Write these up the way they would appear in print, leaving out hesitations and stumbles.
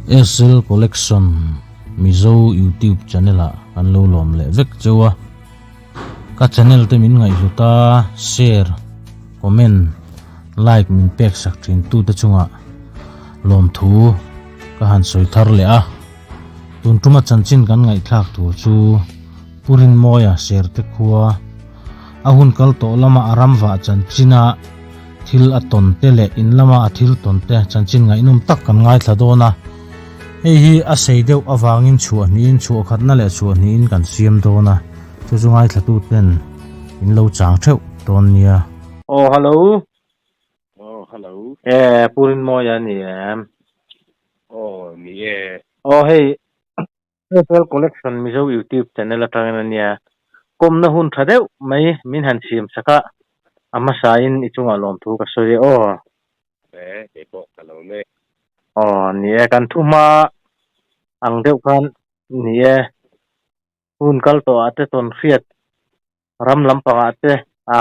SL Collection Mizo YouTube channel ah kan lo lawm leh vek cheu a. Ka channel te min ngaihhlut a, share, comment, like min pek sak thin tu te chungah lawmthu ka han sawi thar leh a. Tun tuma chanchin kan ngaihthlak tur chu Pu Rinmawia Serte khua a hun kal tawh lama a ram vah chanchin a thil a tawn te leh in lama a thil tawn te chanchin ngaihnawm tak kan ngaithla dawn a. Hei hi a sei deuh avangin chhuah hnihin chhuah khatna leh chhuah hnihin kan siam dawn a, chu chu ngaithlatu ten in lo chang theuh dawn nia. Aw hello. Aw hello. E Pu Rinmawia a ni em? Aw ni e. Aw hei Special Collection Mizo YouTube channel atangin a nia. Kawmna hun tha deuh mai min han siam sak a, a hmasain i chungah lawmthu ka sawi e aw. E, kei pawh ka lo mek. Aw, ni e, kan thu hma ang deuh khan ni e, hun kal tawhah te tawn hriat ram lampangah te a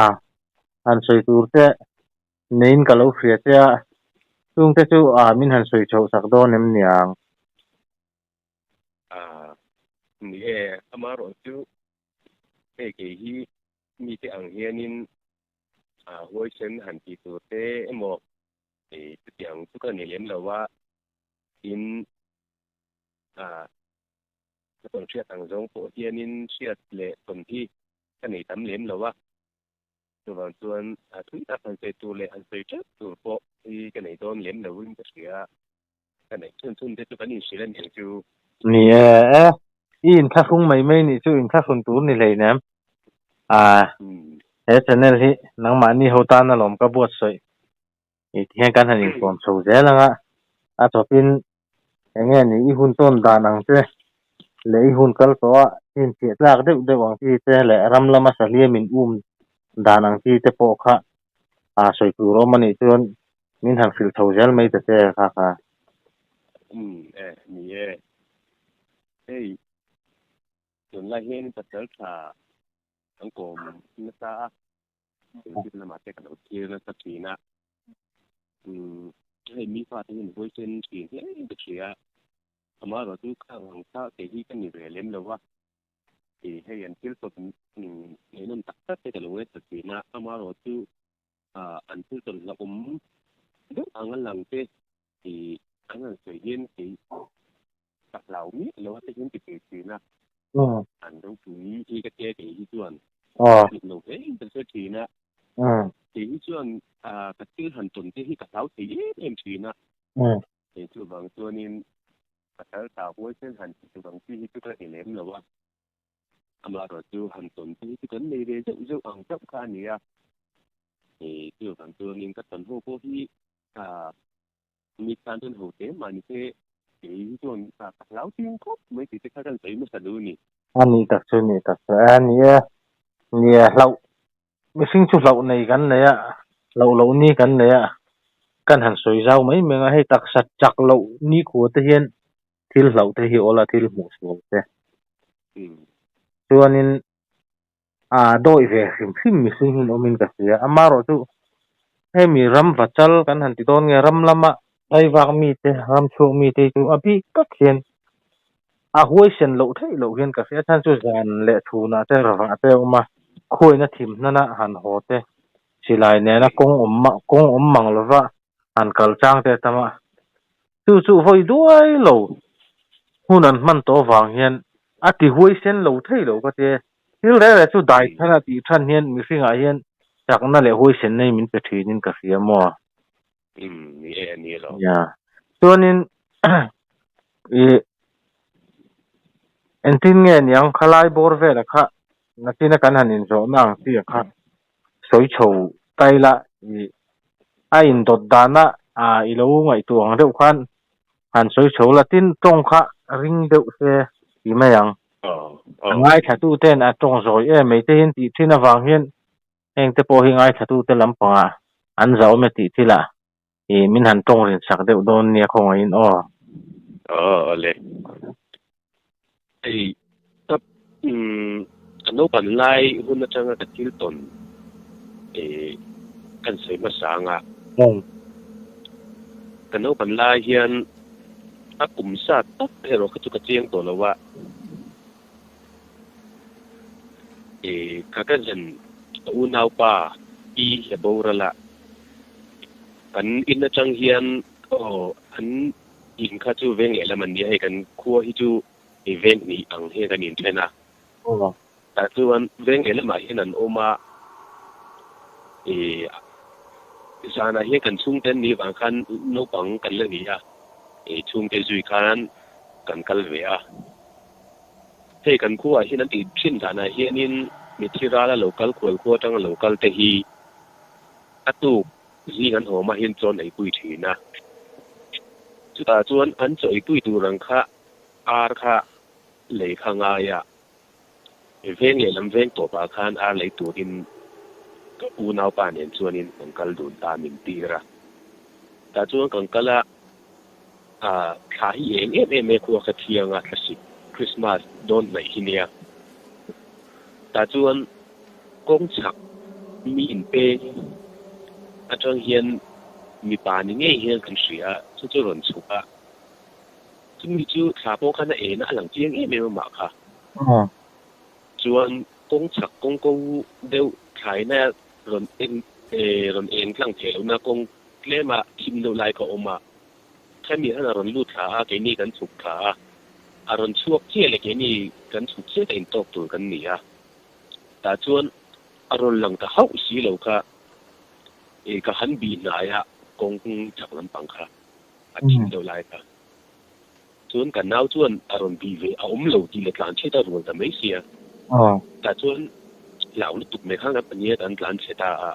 han sawi tur te neiin ka lo hria che a, chungte chu a min han sawi chhoh sak dawn em niang? A, ni e, amaherawh chu hei kei hi mite ang hianin a huaisen han tih tur te emaw chuti ang chu ka ni lem lo a, tin a ka tawn hriat ang zawng pawh hianin hriat leh tawn hi ka nei tam lem lo a, chuvang chuan a thui tak han sawi tur leh han sawi teuh tur pawh hi ka nei dawn lem loin ka hria. Ka neih chhun chhun te chu kan inhrilh a nih chu. Ni e, e, i inthlahrung mai mai nih chu inthlahrun tur ni hleinem. A, he channel hi nangmahni ho tan alawm ka buatsawi i ti hian kan han inkawm chho zel ang a, a chawpin eng nge ni i hun tawn dan ang che leh i hun kal tawh a inchhiah tlak deuh deuh ang chi te leh ram lama sahliam in um dan ang chi te pawh kha a sawi tur awm a nih chuan Min han hrilh tho zel mai ta che kha kha. Umm e, ni e. Hei, tunlai hian pasal tha an kawm nasa a, engtin lamah te ka lo thlir nasa thin a. Umm, hei mi fate hian huaisen thin hle in ka hria. Amaherawh chu khang ang kha kei hi ka ni ve lem lo a. Hei an thil tawp ngaihnawm tak tak te ka lo ngaithla thin a, amaherawh chu an thil tawn hlauhawm deuh ang a lang te tih an han sawi hian kei ka hlau miah lo a te hian ti ve thin a, an ropui hi ka tia kei hi chuan dik lo hle in ka hre thin a, kei hi chuan ka thil han tawn te hi ka hlau thei em em thin a, kei chuvang chuanin pasal ta huaisen han ti tur ang chi hi chu ka ti lem lo a. Amaherawh chu han tawn te hi chu kan nei ve zeuh zeuh ang chauh kha a ni a. Chuvang chuanin ka tawn ho pawh hi mi tan chuan ho te mah ni se kei hi chuan ka hlau thin khawp mai tih te kha kan sawi hmasa duh a ni. A nih tak chu nih tak chu a ni e. Nia hlauh mihring chu hlauh nei kan nei a, hlauh loh ni kan nei a, kan han sawi zau mai mai ang a, hei taksa chak loh nikhua te hian thil hlauh te hi awl a, thil hmuh sual te. Chuanin a dawi ve hrim hrim mihring hi an awmin ka hria. Amaherawh chu hemi ram vachal kan han ti dawn nge ram lama daivak mite, ram chhuak mite hi chu a bik tak hian a huaisen loh theih loh hian ka hria. A chhan chu zan leh chhunah te ravah te a awm a, khuaina thim hnana han haw te, silai nena kawng awm kawng awm mang lova han kal chang te a tam a. Chu chu vawi duai lo hun an hman tawh avang hian a ti huaisen lo thei lo ka ti e. Thil reng reng chu dai than a tih than hian mihringah hian chakna leh huaisenna hi min pe thinin ka hria maw? Umm ni e a ni lo. Nia. Chuanin i engtin nge niang khalai bawr vela kha nachina kan han inzawhna ang chi a kha sawi chho taila i a indawt dana i lo ngaihtuah ang deuh khan han sawi chho la tin tawng kha ring deuh se ti mai ang. A ngaithlatu ten a tawng zawi em mai te hian tih thin avang hian heng te pawh hi ngaithlatu te lampangah an zauh awm e tih thilah i min han tawng rin sak deuh dawn nia khawngaihin aw. Aw awle. Hei ka umm ka naupan lai hun atanga ka thil tawn ih kan sawi hmasa anga. Ka naupan lai hian A kum zat tak erawh kha chu ka chiang tawh lo a. Ih ka cousin ka unaupa pi hi a boral a. Kan in atang hian aw an in kha chu veng lehlam an nia hei kan khua hi chu veng hnih ang hian kan inthen a. Tah chuan veng leh lamah hian an awm a, ih zanah hian kan chhungte an nih vang khan naupang kan la ni a, ih chhungte zui khan kan kal ve a. Hei kan khuaah hian an tih thin danah hianin mitthi rala lo kal khual khua atanga lo kal te hi a tuk zing an haw mahin chaw an eipui thin a. Chutah chuan an chaw eipui tur ang kha ar kha lei kha ngai a. Veng lehlam veng tawpah khan ar lei turin ka unaupa nen chuanin kan kal dun ta min tir a. Tah chuan kan kal a, ah thla hi eng em em e khua ka thiang a, thlasik Christmas dawn hnaih hi nia. Tah chuan kawng chhak mi inpeng atang hian mipa ni ngei hian kan hria a, chu chu rawn chhuk a. Chumi chu thla pawh khan a en a, a lang chiang em em a mah kha. Chuan kawng chhak kawng ko deuh thlaina rawn en rawn eng tlang theih lohna kawng tlema thim deuh lai kha a awm a. Khami khan a rawn lut thla a, keini kan chhuk thla a. A rawn chhuak chiah leh keini kan chhuk chiah a intawk tur kan ni a. Tah chuan a rawn lang ta hauh si lo kha ka han bih hnai a kawng chhak lampang kha. A thim deuh lai kha. Chuan ka nau chuan a rawn bih ve a awm lo tih leh tlan chhet a rual ta mai sia. Tah chuan hlau lutuk mai khan kan pahnih an tlan chhe ta a.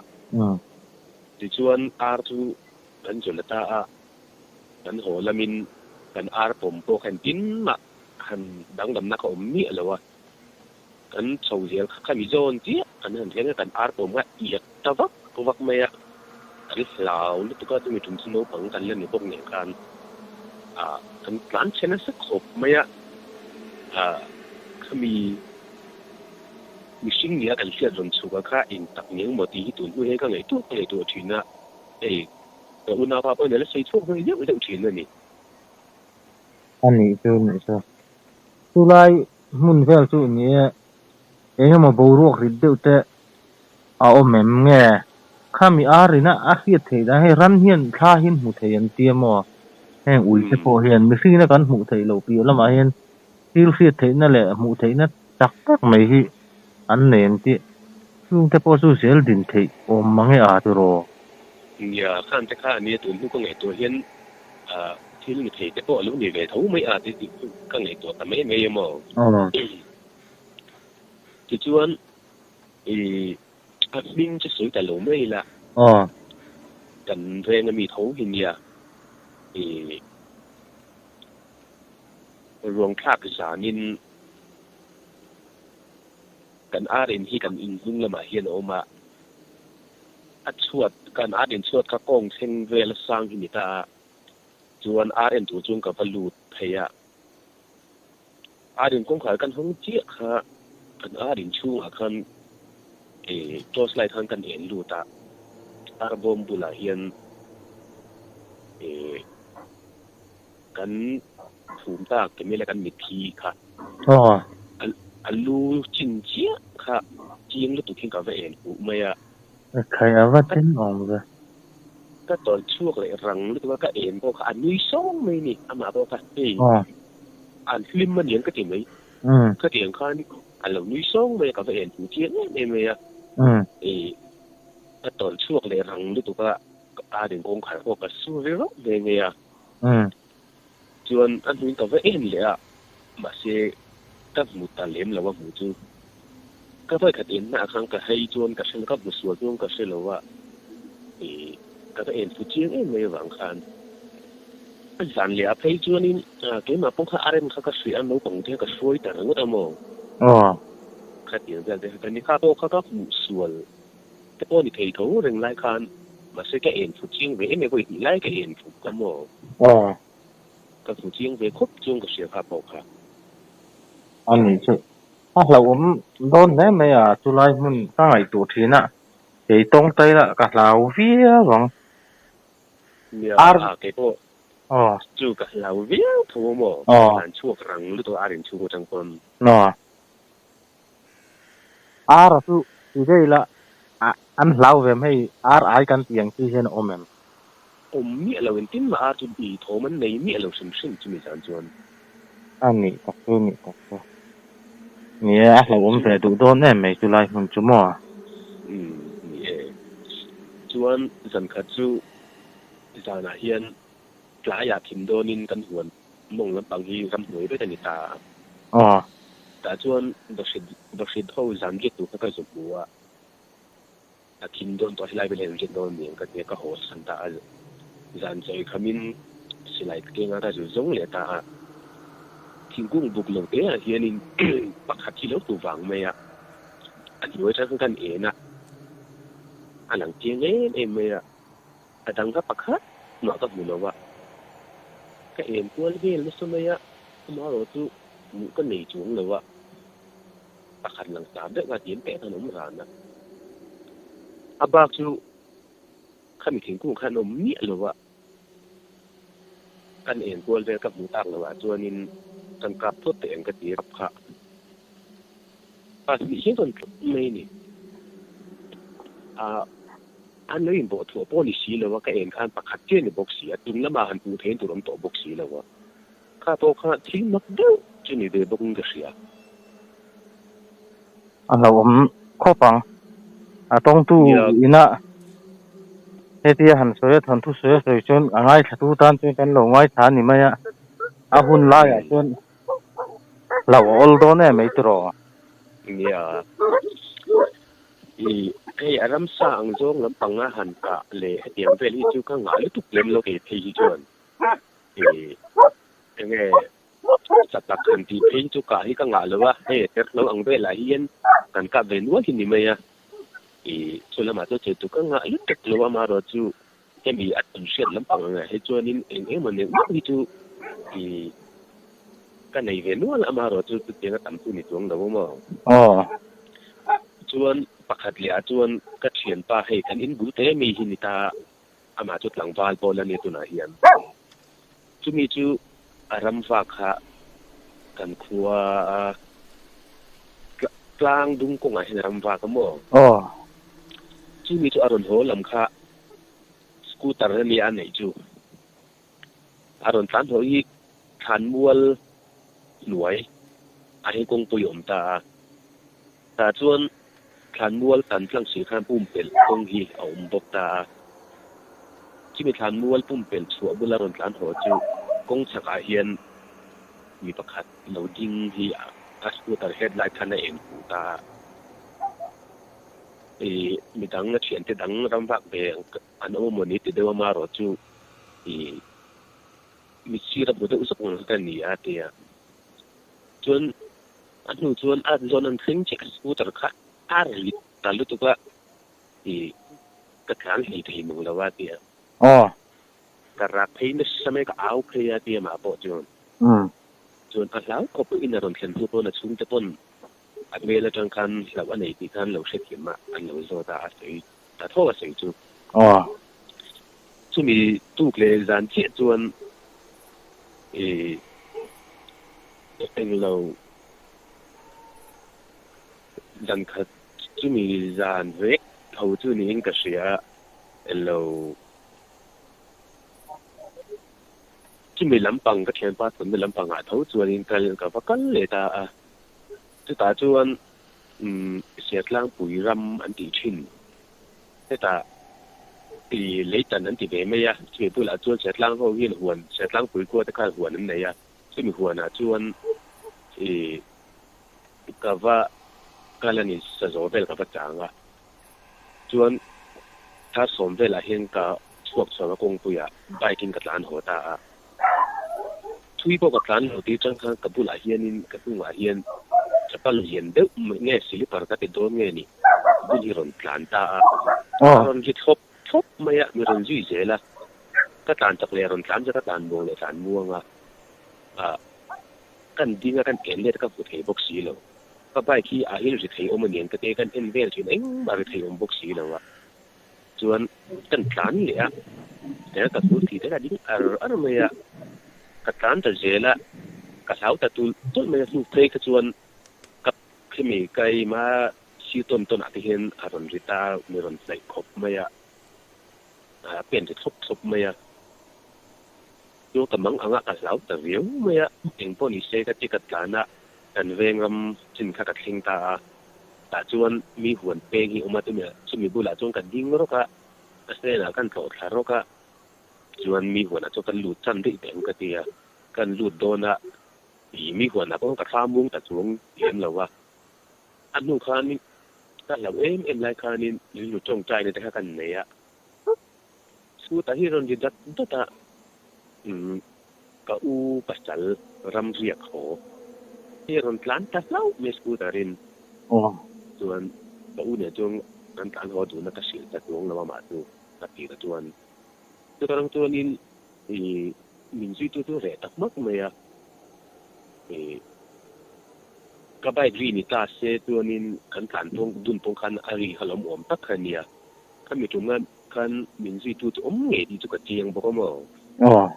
Tichuan ar chu kan zawlh ta a, kan haw lamin kan ar pawm pawh kha engtin mah han danglamna kha awm miah lo a. Kan chho zel kha khami zawn chiah kan han thleng a, kan ar pawm kha iak ta vak vak mai a, kan hlau lutuk a, chumi tum chu naupang kan la ni bawk nen khan ah kan tlan chhe nasa khawp mai a, ah khami mihring nia kan hriat rawn chhuk a kha eng tak ni ang maw tih hi tun hnu hian ka ngaihtuah ka ngaihtuah thin a, hei ka unaupa pawhin a la sawi chhuak ve deuh deuh thin a ni. A nih chu nih chu. Chulai hmun vel chu ni e, eng emaw boruak rit deuh te a awm em nge? Khami ar ina a hriat theih dan hei ran hian thla hian hmu thei an tia maw? Heng ui te pawh hian mihringina kan hmuh theih loh piah lamah hian thil hriat theihna leh hmuh theihna chak tak mai hi an nei an tih. Chung te pawh chu zel din theih awm mange a tiraw? Nia, khan te kha ania tun hnu ka ngaihtuah hian Thil ni thei te pawh a lo ni ve tho mai a tih chu ka ngaihtuah ta mai mai a maw. Tichuan ih a hming chu sawi ta lo mai ila. Kan veng ami tho hi nia ih ruang thlak zanin kan ar in hi kan inhnung lamah hian a awm a. A chhuat kan ar in chhuat kha kawng thleng vel a sang hi ni ta a, chuan ar en tur chuan ka va lut phei a. Ar in kawngkhar kan hawng chiah kha kan ar in chhungah khan eh torch light khan kan en lut a, ar bawm bulah hian eh kan phum tak ti mai la kan mitthi kha a lu chin chiah kha chiang lutuk hian ka va en huh mai a. Khai a va tin awm ve. Ka tawlh chhuak leh rang lutuk a, ka en pawh kha a nui sawng mai ni, amah pawh kha hei an hlim a niang ka ti mai. Khatiang khan a lo nui sawng mai a, ka va en huh chiang em em mai a. Ka tawlh chhuak leh rang lutuk a, a din kawngkhar pawh ka su ve rauh nghe nghe a. Chuan a hnuin ka va en leh a, mahse ka hmu ta lem lo a hmuh chu. Ka vawikhat en hnaah khan ka hei chuan ka hre lo, ka hmu sual chuan ka hre lo a, ih ka va en fu chiang em mai avang khan. A zan leh a phei chuanin keimah pawh kha a rem kha ka hria a, naupang te kha ka hruai ta ringawt a maw? Khatiang vel te kha ka ni kha pawh kha ka hmuh sual te pawh ni thei tho reng lai khan mahse ka en fu chiang ve em em vawi hnih lai ka en fu ka maw? Ka fu chiang ve khawp chuan ka hria kha pawh kha. A nih chu. A hlauhawm dawn hle mai a, chulai hmun ka ngaihtuah thin a, kei tawngtai lah ka hlau viau ang. Nia, Ar kei pawh. Aw. Chu ka hlau viau tho a maw? Aw. Ka tlan chhuak rang lutuk a ar inchhung atang pawn. Aw. Ar a chu ti daih la an hlau ve em hei ar ai kan tih ang chi hian a awm em? Awm miah lo engtin mah ar chu i thawm an nei miah lo hrim hrim chumi zan chuan. A nih tak chu nih tak chu. Ni e a hlauhawm ve duh dawn em mai chu lai hmun chu maw? Umm ni e. Chuan zan khat chu zanah hian tlaiah thim dawnin kan huan mawng lampang hi ramhnuai vek a ni ta a. Aw. Tah chuan Bahrit Bahrit ho zan riat tur kha ka zu hmu a, a thim dawn tawh helai vel hian an riat dawn aniang ka tia ka haw san ta a, zan chawi khamin silai ka keng a ka zu zawng leh ta a. Thingkung buk lo te ah hianin pakhat hi lo tu vang mai a, a hnuai atang khan kan en a, a lang chiang em em mai a. A dang kha pakhat mah ka hmu lo a, ka en kual vel nasa mai a, amaherawh chu hmuh ka nei chuang lo a, pakhat lang sar deuh kha diam pek an awm ran a, a bak chu khami thingkung khan awm miah lo a, kan en kual vel ka hmuh tak loh ah chuanin kan kap phawt teh ang ka ti rap kha, pahnih hian rawn tlawk mai a ni. Ahh. An lo inbawh thuah pawh ni si lo a, ka en khan pakhat chiah ni bawk si a, tum lamah han hmuh theih tur awm tawh bawk si lo a. Kha pawh kha thil mak deuh chu ni ve bawkin ka hria. A hlauhawm khawp ang. A tawngtu ina hetia han sawi a, thawnthu sawi a sawi chuan a ngaithlatu tan chuan kan lo ngaithla a ni mai a, a hun laiah chuan hlauh a awl dawn em mai tiraw? Nia. I hei a ramsa ang zawng lampang a han kah leh hetiang vel hi chu ka ngah lutuk lem lo kei phei hi chuan i enge chatak han tih phei chu kah hi ka ngah lo a, hei a terhlo ang velah hian kan kap ve nual hi ni mai a, i chu lamah chuan chei tur ka ngah lutuk lo a amaherawh chu hemi a tawn hriat lampang angah hi chuanin eng emaw neuh neuh hi chu i ka nei ve nual a amaherawh chu chutiang a tam chu ni chuang lo a maw. Aw. Chuan pakhat leh ah chuan ka thianpa hei kan in bul te mi hi ni ta amah chu tlangval pawh la nia tunah hian. Chumi chu a ram vak kha kan khua tlang dung kawngah hian a ram vak a maw. Aw. Chumi chu a rawn haw lam kha scooter a nia a neih chu. A rawn tlan hlawh hi thlanmual hnuai a hi kawngpui a awm ta a. Tah chuan thlanmual tan tlang si khan pumpelh kawng hi a awm bawk ta a. Chumi thlanmual pumpelh chhuah bula rawn tlan haw chu kawng chhakah hian mi pakhat lo ding hi a scooter headlight khan a en huh ta a. Ih midang a thiante dang ram vak ve an awm a mawni ti deuh a marawh chu ih mit sir a hmu deuh zawk ang ka ni a ti a. Chuan a hnu chuan a zawn an thleng chiah a scooter kha a rit ta lutuk a ih ka tlan hlei thei mang lo a ti a. Aw. Ka rak phei nasa mai ka au phei a ti a mah pawh chuan. Chuan a hlau khawp in a rawn thlen hnu pawn a chhungte pawn A hmel atang khan hlauh a nei tih khan lo hrethiam a, an lo zawt a, a sawi ta tho a sawi chu. Aw. Chumi tuk leh zan chiah chuan ih englo zan khat chumi zan vek tho chu niin ka hria a, englo chumi lampang ka thianpa tawnna lampangah tho chuanin kal ka va kal leh ta a. Chutah chuan Siatlangpui ram an tih thin. Hetah i leitan an ti ve mai a, chumi bulah chuan Siatlang ho hian huan, Siatlangpui khua te khan huan an nei a, chumi huanah chuan i ka va kal a ni, sazaw vel ka va chang a, chuan Tharsawm velah hian ka chhuak chhuak a kawngpuiah bike in ka tlan haw ta a. Thui pawh ka tlan lo tih chang khan ka bulah hianin ka hnungah hian chapal lian deuh mai nge silipar ka ti dawn nge ni bul hi rawn tlan ta a, a rawn ri thlawp thlawp mai a, mi rawn zui zel a, ka tlan chak leh rawn tlan chak a tlan muang leh tlan muang a, ah kan ding a kan en let a ka hmu thei bawk si lo, ka bike hi a in ri thei awm aniang ka ti a kan en vel thin engmah ri thei awm bawk si lo a. Chuan kan tlan leh a, tia ka hmul thih te kha a ding ar ar mai a, ka tlan ta zel a, ka hlau ta tulh tulh mai a, hnu phei kha chuan ka khimi ka ima sir tawn tawn ah te hian a rawn ri ta a, mi rawn hnaih khawp mai a, a pen ri thlawp thlawp mai a, chu ka mang ang a, ka hlau ta viau mai a, engpawh ni se ka ti ka tlan a, kan veng ram chin kha ka thleng ta a. Tah chuan mi huan peng hi awm a, chumi bulah chuan ka ding rawk a, ka hnenah kan tlawh thla rawk a, chuan mi huanah chuan kan lut chan daih teh ang ka ti a, kan lut dawn a, ih mi huanah pawh ka thla mung ta chuang lem lo a, a hnu khanin ka hlauh em em lai khanin rilru tawngtaina te kha kan nei a, chutah hi rawn ri dat dat a, umm ka u pasal ram riak haw hi a rawn tlan ta hlauh mai scooter in chuan ka u nen chuan kan tlan haw dun a ka hrilh ta chuang lo a mah chu ka tir a chuan chuta rang chuanin ih min zuitu chu reh ta hmak mai a ih ka bike ri ni ta se chuanin kan tlan pawng dun pawng khan a ri kha lo awm tak kha a nia khami tum khan Khan min zuitu chu awm ngei tih chu ka chiang bawk a maw? Aw.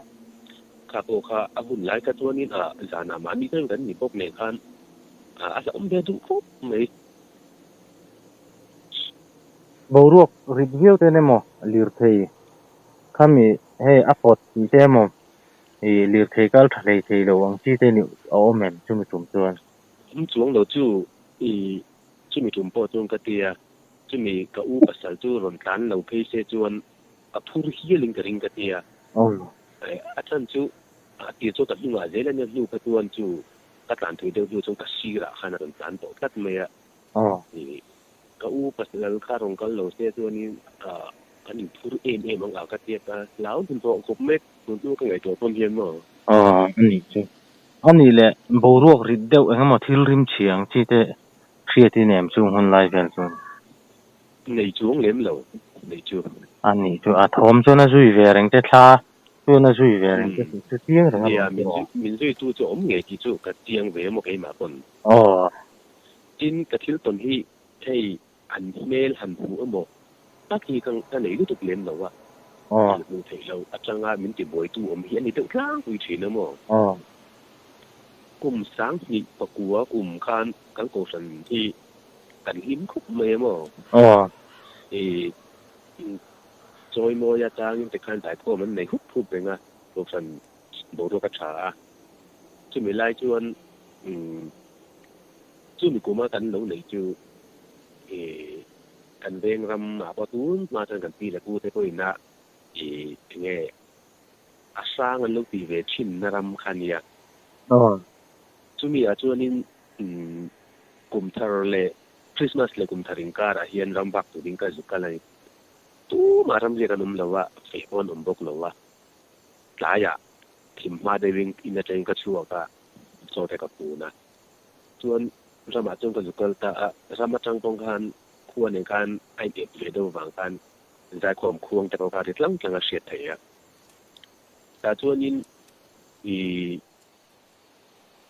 Kha pawh kha a hun lai kha chuanin a zanah mahni khan kan ni bawk nen khan a hlauhawm ve duh khawp mai. Boruak rit viau ten emaw lirthei khami hei a pawt tih te emaw ih lirthei kal tha hlei thei lo ang chi te ni a awm em chumi tum chuan? Awm chuang lo chu ih chumi tum pawh chuan ka ti a. Chumi ka u pasal chu rawn tlan lo phei se chuan a phur hialin ka ring ka ti a. A chhan chu a tir chu ka hnungah zel a nia hnu kha chuan chu ka tlan thui deuh hnu chuan ka sirah khan a rawn tlan tawh tlat mai a. Ka u pasal kha rawn kal lo se chuanin an inphur em em ang a ka ti a, ka hlau hmun tawh khawp mai tun hnu ka ngaihtuah pawn hian maw. A nih chu. A nih leh boruak rit deuh engemaw thil rim chhia ang chi te Hriat i nem chung hun lai vel chuan. Nei chuang lem lo, nei chu. A nih chu, a thawm chuan a zui ve reng che, thla chuan a zui ve reng che tih chu chiang reng a Nia, min zui tu chu a awm ngei tih chu ka chiang ve emaw keimah pawn. Aw. Tin, ka thil tawn hi hei an hmel han hmu emaw tak hi ka nei lutuk lem lo a, han hmuh theih loh atanga min tibuaitu awm hi a ni deuh tlangpui thin emaw. Aw. Kum 2004 kum khan kan kohhran hi kan hlim khawp mai em aw. Aw. I chawimawi atangin te khan zaikhawm an nei hup hup reng a, kohhran boruak a tha a. Chumi lai chuan chumi kuma kan lo neih chu i kan veng ram ah pawh tun hma chuan kan pi leh pu te pawhin a i enge a hrang an lo tih ve thin na ram kha nia. Aw. Chumi ah chuanin kum thar leh Christmas leh kum thar inkarah hian ram vak turin ka zuk kal a ni. Tumah ram riak an awm lo a, feh pawh an awm bawk lo a. Tlaiah thim hma deuhin in atangin ka chhuak a, chaw te ka pun a. Chuan ramah chuan ka zuk kal ta a, ram atang pawh khan khua nen khan a in ep ve deuh vang khan zaikhawm khuang te pawh kha ri tlang tlang a hriat theih a. Tah chuanin ih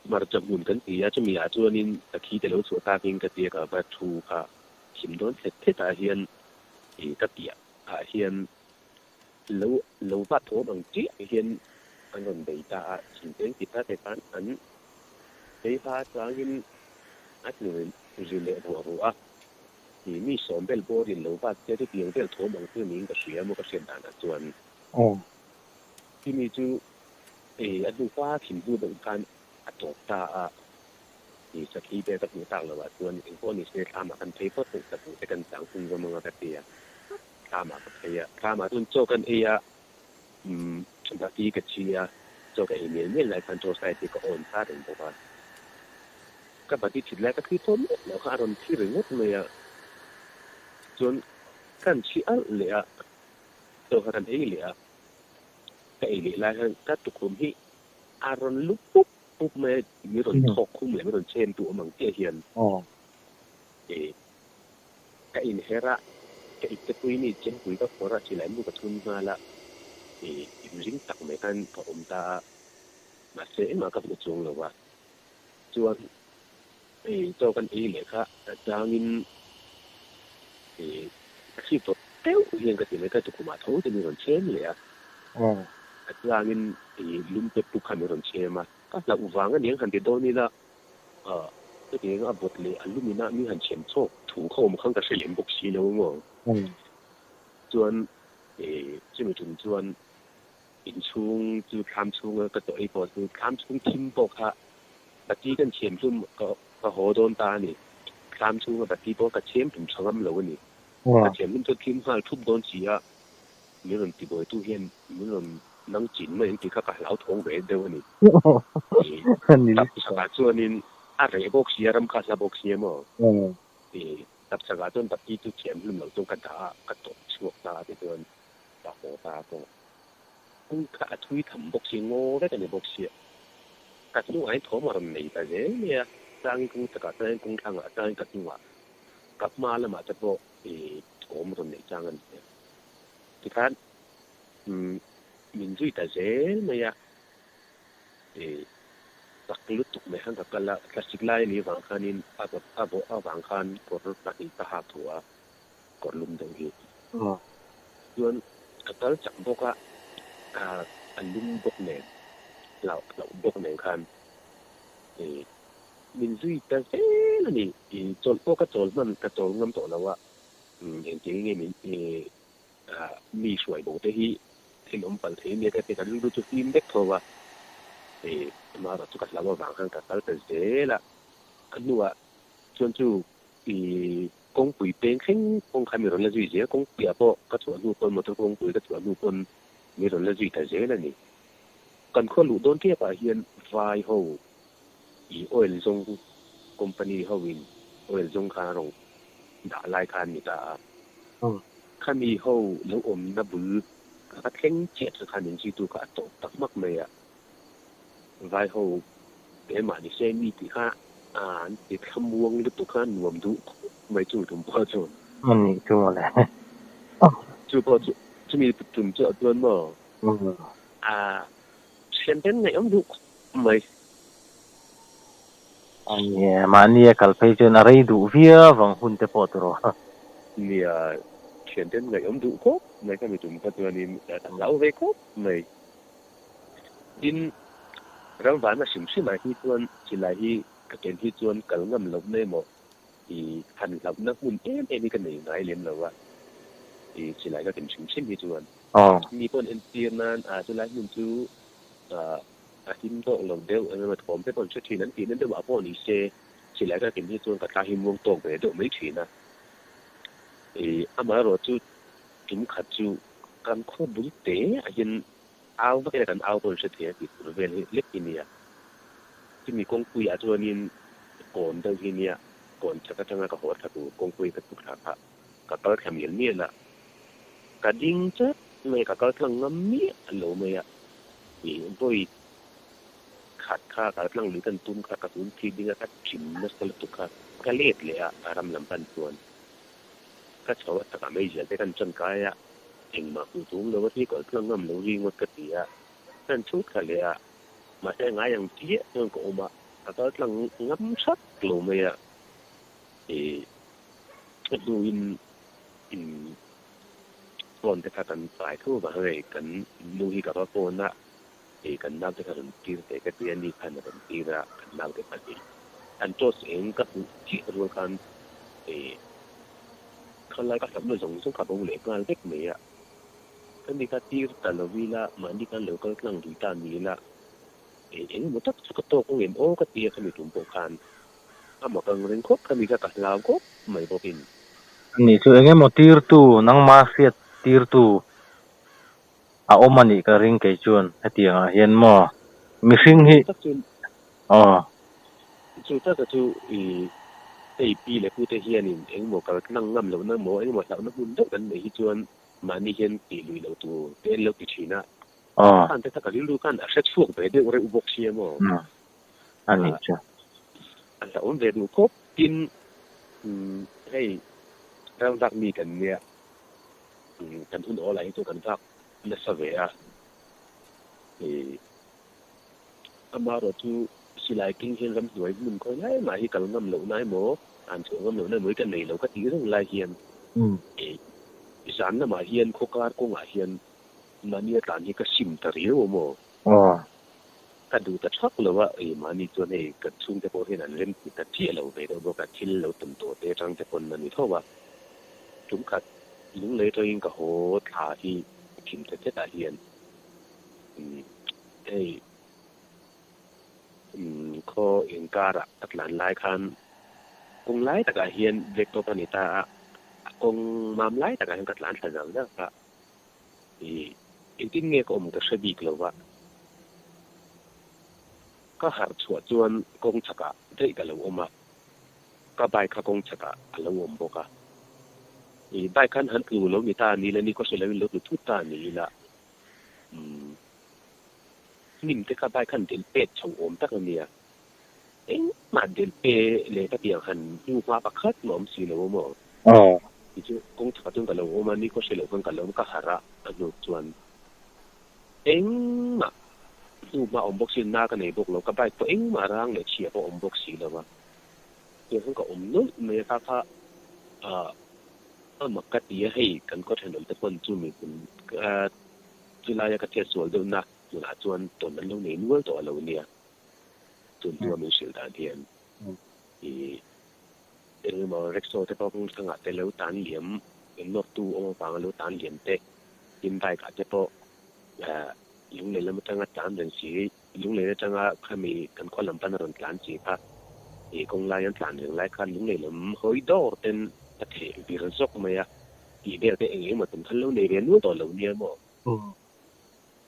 hmarcha hmun kan ti a, chumi ah chuanin ka thi te lo chhuah takin ka tia ka va thu kha thim dawn thet thet ah hian ih ka piah ah hian lo lo va thawm ang chiah hian an rawn bei ta a, chhimteng ti kha te khan an phei hla changin a tlu ri leh ruah ruah a, ih mi sawm vel bawrin lo va che chutiang vel thawm ang chu niin ka hria maw ka hriat danah chuan. Aw. Chumi chu ei a hnupa thim hnu deuh khan a tawp ta a, i sakhi te ka hmuh tak loh ah chuan engpawh ni se thlam ah kan phei phawt tawh tak te kan chang phung zawm anga ka ti a, thlam ah ka phei a, thlam ah chuan chaw kan ei a, umm bati ka chi a, chaw ka ei mial mial lai khan torch light hi ka on sa reng bawk a, ka bati thit lai ka thli tawm miah loh kha a rawn thi ringawt mai a, chuan kan chhi alh leh a. Chaw kha kan ei leh a, ka ei leh lai khan ka tukhum hi a rawn lu pup pup mai a, mi rawn thawk khum leh mi rawn chen tu awm ang chiah hian ka inher a, ka ipte pui mi chempui ka phawrh a, silai mu ka thun nghal a, inring tak mai khan ka awm ta a, mahse engmah ka hmu chuang lo a, chuan chaw kan ei leh kha changin ka thli tawh. Deuh hian ka ti mai, ka tukhumah tho te min rawn chhem leh a. A tlangin i lum te puk kha min rawn chhem a, ka hlauh vang a niang han ti dawn ila, hetiang a bawt leh a lumina min han chhem chhawk thu kha awm khan ka hre lem bawk si lo maw. Chuan chumi tum chuan inchhung chu thlam chhunga ka tawh ei pawh chu thlam chhung thim pawh kha bati kan chhem hlum ka haw dawn ta a ni. Thlam chhunga bati pawh ka chhem hlum tha ngam lo a ni. Ka thianghlim chu thim nghal thup dawn si a, min rawn tibuaitu hian min rawn nang chin mai ang tih kha ka hlauthawng ve deuh a ni. Tap chakah chuanin a reh bawk si a, ram kha a hla bawk si a maw? Tap chakah chuan bati chu thianghlim loh chuan ka dah a, ka tawp chhuak ta a tichuan ka haw ta a pawh. Kawng kha a thui tham bawk si, ngaw vek a ni bawk si a. Ka hnungah hian thawm a rawn nei ta zel mai a, changin kawng chakah chuan kawng thlangah changin ka hnungah Ka hma lamah te pawh i awm rawn neih chang a ni a. Tikhan min zui ta zel mai a, i chak lutuk mai khan ka kal a, thlasik lai a nih vang khanin a a bawh avang khan kawr pahnih ka hak thu a, kawr lum deuh hi. Chuan ka kal chak bawk a, a lum bawk nen, hlauh hlauh bawk nen khan i Min zui ta zel a ni. I chawlh pawh ka chawl hman ka chawl ngam tawh lo a, engtin nge min mi hruai bo te hi thil awm palh thei nia ka ti ka rilru chu fim vek tho a, amaherawh chu ka hlau avang khan ka kal ta zel a, a hnuah chuan chu i kawngpui peng thleng kawng kha mi rawn la zui zel, kawngpuiah pawh ka chhuah hnu pawn motor kawngpui ka chhuah hnu pawn mi rawn la zui ta zel a ni. Kan khua luh dawn tep ah hian vai ho I oil zawng company ho in oil zawng khan a rawn dah lai khan ni ta a. Khami ho lo awmna bul ka thleng chiah chu khan inzuitu kha a tawp tak hmak mai a. Vai ho keimah ni se mi tih kha an ti thlamuang lutuk kha nuam duh khawp mai chung tum pawh chu. A nih chu mawle. Chu pawh chu chumi tum chu a chuan maw? A thian ten ngaihawm duh khawp mai. A nia, mahni a kal phei chuan a rei duh viau ang hun te pawh tiraw. Nia, thian ten ngaihawm duh khawp mai kha mi tum kha chuanin a hlau ve khawp mai. Tin, ramvana hrim hrimah hi chuan silai hi ka ken hi chuan kal ngam lohna emaw i han hlauhna hmun em em hi ka nei ngai lem lo a, i silai ka ken hrim hrim hi chuan. Mi pawn entir nan a chulai hmun chu a him tawk lo deuh eng emaw thawm te pawh an hre thin an tihna deuhah pawh ni se silai ka ken hi chuan ka thla hi muang tawk ve deuh mai thin a. I amaherawh chu tum khat chu kan khaw bul te ah hian au vak ila kan au pawh an hre thei a tih tur vel hi lek hi nia. Chumi kawngpui ah chuanin kawn deuh hi nia kawn chak atanga ka haw thla tur kawngpui ka chhuk thla kha ka kal thla mial mial a, ka ding chat mai, ka kal tlang ngam miah lo mai a, ih vawi khat kha kal tlang lui kan tum kha ka tun thi ding a ka chim nasa lutuk kha ka let leh a, a ram lam pan chuan ka chho a takah meizial te kan tan kai a, engmah hmuh tum lo a hi kal tlang ngam lo ri ngawt ka ti a, kan chhut thla leh a, mahse ngai ang chiah chuan ka awm a, ka kal tlang ngam that lo mai a, ih. A hnuin phone te kha kan pai tho vang hei kan nu hi ka va phone a, hei kan naute kha rawn tir teh ka ti a, ni khan a rawn tir a, kan naute pahnih an torch eng ka hmuh chiah rual khan hei khalai ka hlauhna zawng zawng kha bo leh nghal vek mai a, ka ni kha tir ta lo ila mahni khan lo kal tlang lui ta ni ila hei engemaw tak chu ka tawk ang em aw ka ti a khami tum pawh khan. A mak ang reng khawp kha mi kha ka hlau khawp mai bawkin. Ani chu eng emaw tirtu, nangma hriat tirtu a awm a nih ka ring kei chuan hetiang ah hian maw mihring hi aw. Chu taka chu i hei pi leh pute hianin eng emaw kal tlang ngam lohna maw eng emaw hlauhna hmun deuh kan neih hi chuan mahni hian tih lui loh tur te an lo ti thin a. Khan te kha ka rilru khan a hre chhuak ve deuh reuh bawk sia maw. A nih chu. A hlauhawm ve duh khawp. Tin, hei ram vak mi kan nia, kan hun awl ah hi chu kan vak nasa ve a. Amaherawh chu silai king hian ramhnuai hmun khawi lai mah hi kal ngam loh na emaw, an chhuah ngam loh na emaw hi ka nei lo ka tih reng lai hian Zan lamah hian khaw kar kawngah hian mahnia tlan hi ka sim ta riau a maw? Aw. Ka duh ta thak lo a, ei mahni chuan hei kan chhungte pawh hian an rem ti ta chiah lo ve deuh bawk a, thil lo tum tawh te atang te pawn a ni tho a. Tum khat lunglei atangin ka haw thla hi thim ta thetah hian hei khaw inkarah ka tlan lai khan kawng lai takah hian black top a ni ta a, a kawng mam lai takah hian ka tlan thla zau zau a, ih engtin nge ka awm ka hre bik lo va, ka harh chhuah chuan kawng chhakah daih ka lo awm a, ka bike kha kawng chhakah a lo awm bawk a, ih bike khan han tlu lo ni ta ni ila ni khaw hre loin lo tlu thut ta ni ila umm. Hnim te kha bike khan del pet chho awm tak a nia. Engmah del pe leh ka tiang han hnu hma pakhat mah awm si lo a maw? Aw. Ti chu kawng chhakah chuan ka lo awm a, ni khaw hre loh khan ka lo awm ka harh a, a hnu chuan engmah hnu hma awm bawk si na ka nei bawk lo, ka bike pawh engmah rang leh chhia pawh awm bawk si lo a. Tiang khan ka awm nawlh mai a, kha kha ah a mak ka ti a, hei kan khaw thenawm te pawn chu mi hmun Chu laia ka hriat sual deuhna hmunah chuan tawn an lo nei nual tawh a lo nia. Chun hnua min hrilh dan hian i eng emaw rickshaw te pawh kawng thlangah te lo tan liam, eng nawrtu awm avanga lo tan liam te, tin bike ah te pawh lunglei lam atanga tlan reng si, lunglei atanga khami kan khaw lam pana rawn tlan chi kha i kawng lai an tlan reng lai khan lunglei lam hawi dawr ten a theh vir zawk mai a. Tih vel te eng emaw tum khan lo nei ve nual tawh lo nia maw?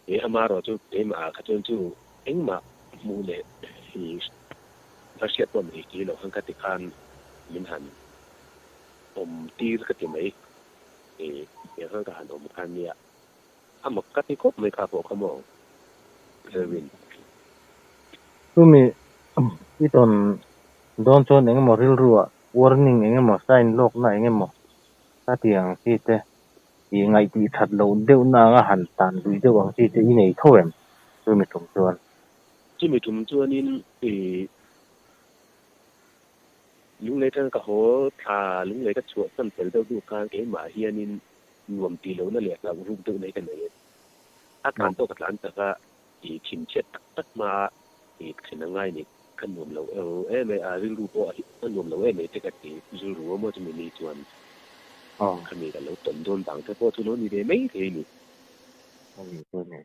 He amarawh chu keimah ah kha chuan chu engmah hmuh leh hi va hriat pawh nei si lo khan ka ti khan min han awm tir ka ti mai. He khan ka han awm khan nia a mak ka ti khawp mai kha pawh kha maw Erwin. Chumi i tawn dawn chuan engemaw rilru ah Warning eng emaw, sign lawkna eng emaw ka ti ang chi te, ih ngaih tih that loh deuhna anga han tan lui deuh ang chi te i nei tho em? Chumi tum chuan. Chumi tum chuanin ih lunglei atanga ka haw thla lunglei ka chhuah san fel deuh hnu khan keimah hianin nuam tih lohna leh hlauh ruk deuhna hi ka nei a. A tlan pawh ka tlan tak a, ih thinchhiat tak tak hmaa ih thlen a ngai ni. Ka nuam lo em em a, rilru pawh a nuam lo em em te ka ti rilru a maw chumi ni chuan khami ka lo tawn dawn vang te pawh chu lo ni ve mai thei a ni. A ni chu a ni.